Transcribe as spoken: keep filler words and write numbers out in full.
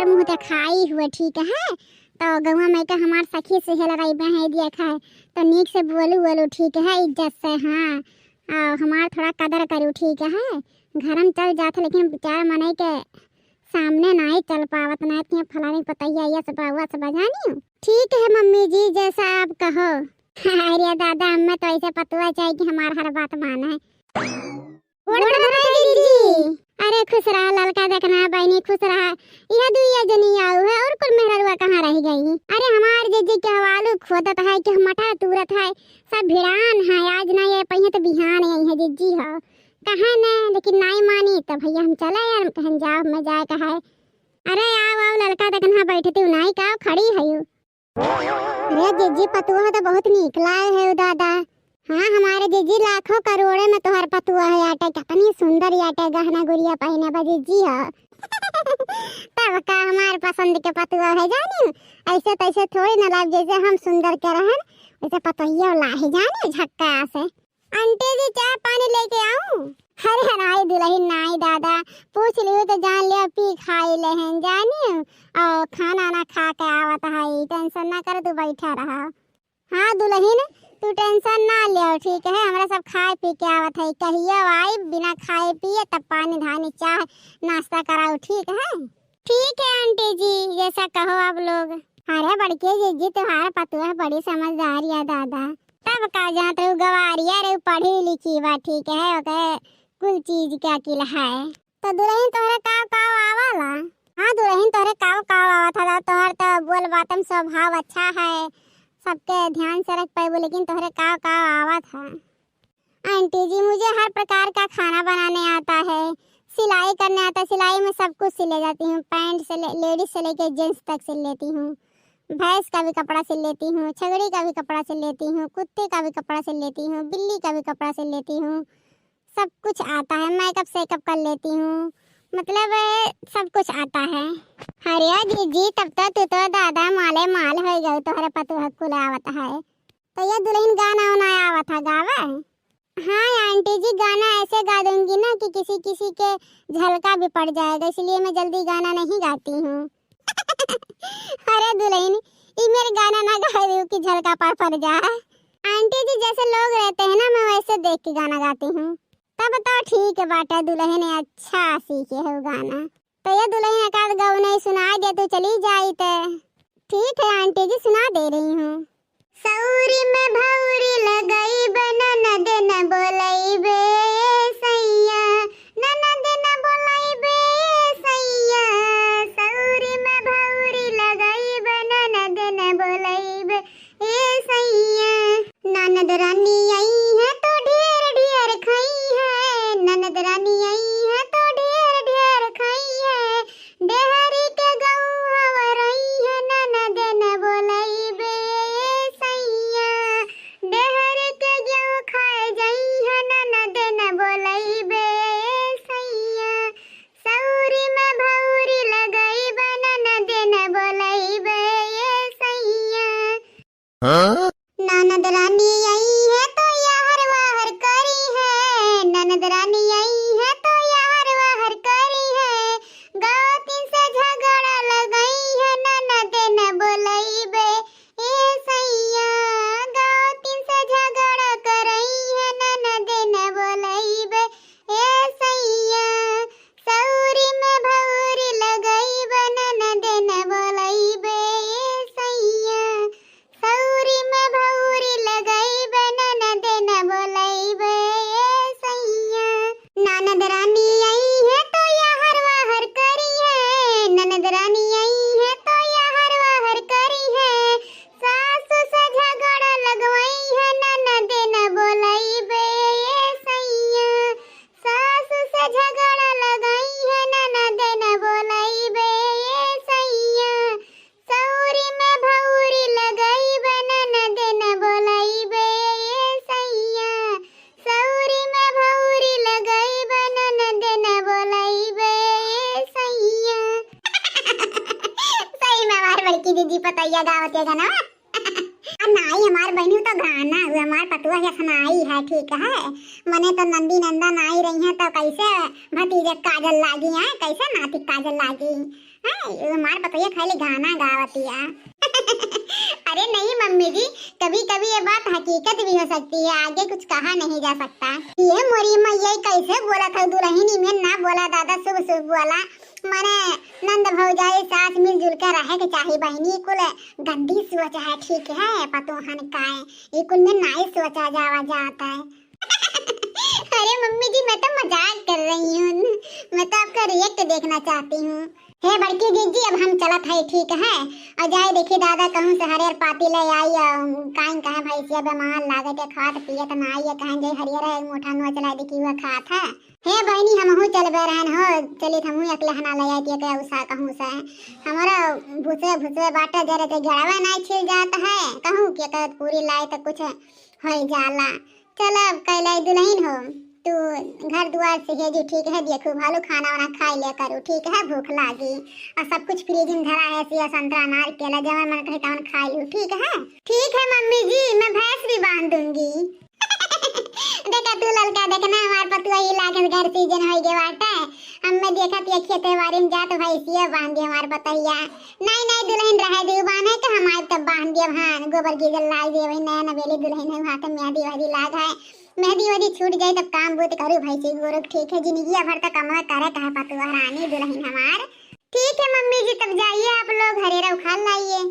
मुँह देखाई हुए, ठीक है? तो गौवा में का हमार सखी सहेलराई बहन दिया खाए, तो नीक से बोलू बोलू, ठीक है, इज्जत से, हाँ। और हमार थोड़ा कदर करू, ठीक है? घर में चल जात है, लेकिन चार मनई के सामने नाई चल पावत, ना कि फलानी पतैया, ये सब, वो सब जानी। ठीक है मम्मी जी, जैसा आप कहो। अरे दादा, हमें तो ऐसे पतुआ चाहिए कि हमार हर बात माने। गोड़ धरे दीदी। अरे खुश रहा ललका देखना बहनी, खुश रहा। यह दुइया जनी आऊ है और कुल मेहररुआ कहाँ रह गई? अरे हमार जिज्जी के हवालू खोदत है कि हम मटर तूरत है, सब भिड़ान है, आज ना ये पहिए तो बिहान यही है जिज्जी हो। कहे न, लेकिन नाई मानी तो भैया हम चले यार, हम कहन जाओ, मैं जाए कहे। अरे आओ आओ ललका देखना बैठती हूँ नाई का खड़ी है यू। अरे जिज्जी पतुआ तो बहुत नीक लाए है दादा। हाँ हमारे जिज्जी लाखों करोड़े में तोहर पतुआ है आटे, कितनी सुंदर आटे गहना गुरिया पहने बा जिज्जी हो। तब का हमारे पसंद के पतुआ है जानी, ऐसे तैसे थोड़ी ना लाभ जैसे हम सुंदर के रहन वैसे पतोहिया लाहे जानी झक्का से। आंटी जी, चाय पानी लेके आऊं? अरे नाई दुलहिन नाई दादा, पूछ लियो तो जान लियो, पी खाई लेहन जानी, और खाना ना खा के आवत है, टेंशन ना कर, तू बैठा रहा। हाँ दुलहिन, तू टेंशन ना लियो, ठीक है, हमरा सब खाए पी के आवत है, कहियो आई बिना खाए पिए तब पानी धानी चाय नाश्ता कराऊ, ठीक है? ठीक है आंटी जी, जैसा कहो आप लोग। अरे बड़के जिज्जी, तुम्हारा पतुआ बड़ी समझदार है दादा। तब का जात रहू गवारिया रे, पढ़ी लिखी बा, ठीक है, ओके कुल चीज के अकिल है। तो दुलहिन तोहरे काव काव आवाला? हाँ दुलहिन तोहरे काव काव आवत है, तोहर तो बोल बातम स्वभाव अच्छा है, सबके ध्यान से रख पाएबू, लेकिन तोहरे काव काव आवत है। आंटी जी, मुझे हर प्रकार का खाना बनाने आता है, सिलाई करने आता है, सिलाई में सब कुछ सिल लेती हूँ, पैंट से ले, लेडीज से लेके जेंट्स तक सिल लेती हूँ, भैंस का भी कपड़ा सिल लेती हूँ, छगड़ी का भी कपड़ा सिल लेती हूँ, कुत्ते का भी कपड़ा सिल लेती हूँ, बिल्ली का भी कपड़ा सिल लेती हूँ, सब कुछ आता है, मेकअप सेकअप कर लेती हूँ, मतलब सब कुछ आता है। अरे जिज्जी, तब तो तू तो दादा माले माल हो गई, तोहरे पतुआ कुल आवत है। तो ये दुलहिन गाना वाना आवत है गावे? हाँ आंटी जी, गाना ऐसे गा दूंगी ना कि किसी किसी के झलका भी पड़ जाएगा, इसलिए मैं जल्दी गाना नहीं गाती हूँ। अरे दुलहिन, ई मेरे गाना ना गा रही हूँ कि झलका पड़ पड़ जाए। आंटी जी, जैसे लोग रहते हैं ना, मैं वैसे देख के गाना गाती हूँ। तब तो ठीक है बाटे दुलहिन, अच्छा सीखे हो गाना। तो ये दुलहिन एकाध गौ नहीं सुनाई दे, तू चली जाई ते। ठीक है आंटी जी, सुना दे रही हूँ। सौरी में भौरी लगइबे, ननद न बोलइबे ए सैया, ननद न बोलइबे ए सैया। सौरी में भौरी लगइबे, ननद न बोलइबे ए सैया। ननद रानी आई है तो ढेर ढेर खाई है, ननद रानी आई है तो ढेर ढेर खाई है। डेहरी के गौहवा रही है, ननद न बोलइबे ए सैया। डेहरी के गेहूं खाए जाई है, ननद न बोलइबे ए सैया। सौरी में भौरी लगइबे, ननद न बोलइबे ए सैया। हाँ? ननद रानी आई है तो याहर वाहर करी है, ननद रानी आई है तो याहर वाहर करी है। गौतिन से झगड़ा लगई है, ननद न बोलइबे ए सैया। गौतिन से झगड़ा करई है, ननद न बोलइबे ए सैया। सौरी में भौरी लगइबे, ननद न बोलइबे ए सैया। सौरी में भौरी लगइबे, ननद न बोलइबे ए सैया। ननद रानी आई है तो याहर वाहर करी है, ननद रानी आई है तो याहर वाहर करी है। सासु से झगड़ा लगवई है, ननद न बोलइबे ए सैया। सासु से झगड़ा लगई है, ननद न बोलइबे ए सैया। सौरी में भौरी लगइबे, ननद न बोलइबे ए सैया। सौरी में भौरी लगइबे, ननद न बोलइबे ए सैया। सही में हमार बड़की दीदी पतैया गावत है गाना। आ नाई हमार बहिनी तो गाना हुआ, हमार पतुआ के सुनाई है, ठीक है। मने तो नंदी नंदा नाई रही है तो कैसे भतीजे काजल लागी है, कैसे नाती काजल लागी है। ये हमार पतुआ खाली गाना गावतिया। अरे नहीं मम्मी जी, कभी कभी ये बात हकीकत भी हो सकती है, आगे कुछ कहा नहीं जा सकता। ये मोरी मैया कैसे बोला था दुल्हन, इमें ना बोला दादा, शुभ शुभ बोला। माने नंद भौजाई सास मिलजुल के रहे के चाही बहिनी, कुल गंदी सोच है, ठीक है, पतोहन का है, ये कुल में नाई सोचा जावा जाता है। अरे मम्मी जी, मैं तो मजाक कर रही हूँ, मैं तो आपका रिएक्ट देखना चाहती हूँ। हे बड़की जीजी, अब हम चलत है, ठीक है, और जाए देखी दादा कहूँ से हरियर पाती ले आई, और काइन कहे भैंसिया बीमार लागत है, खात पियत ना आई है, कहें जे हरियर है मोटा नोच ला देखी हुआ खात है। हे बहिनी, हमहू चलबे रहन हो, चलित हमहू एक लहना ले आइत के उसा कहूँ से। हमारा भूसे भूसे बाटे जरे ते गड़वा नाई छिल जात है, कहूँ के कहत पूरी लाई तो कुछ हो जाला। चल अब कैलाई दुल्हन हो, तू घर दुआर से हेजू, ठीक है, देखू भालू खाना वाना खाई ले करू, ठीक है, भूख लागी। और सब कुछ फ्रिज में धरा है, सेव संतरा अनार केला जवन मन करे तवन खाई लू, ठीक है। ठीक है मम्मी जी, मैं भैंस भी बांध दूंगी। देखा तू ललका, देखना हमार पतुआ ही लागत घर सीजन होई गे बाटे। हम्मे देखत ये खेते बारी में जात भैंसिया बांध दे हमार पतैया। नहीं नहीं दुल्हन रहे दे, बांधे तो हम आइब तब बांध देब। हाँ, गोबर गीजल लाग देब, नया नवेली दुल्हन है, हाथ में मेहंदी वहदी लाग है, मेहंदी वहदी छूट जाए तब काम बूत करू भैंसी गोरू, ठीक है, जिंदगिया भर तक कमवा करे कहे पतुआ रानी दुल्हन हमार। ठीक है मम्मी जी, तब जाइए आप लोग, हरेरा उखाड़ लाइए।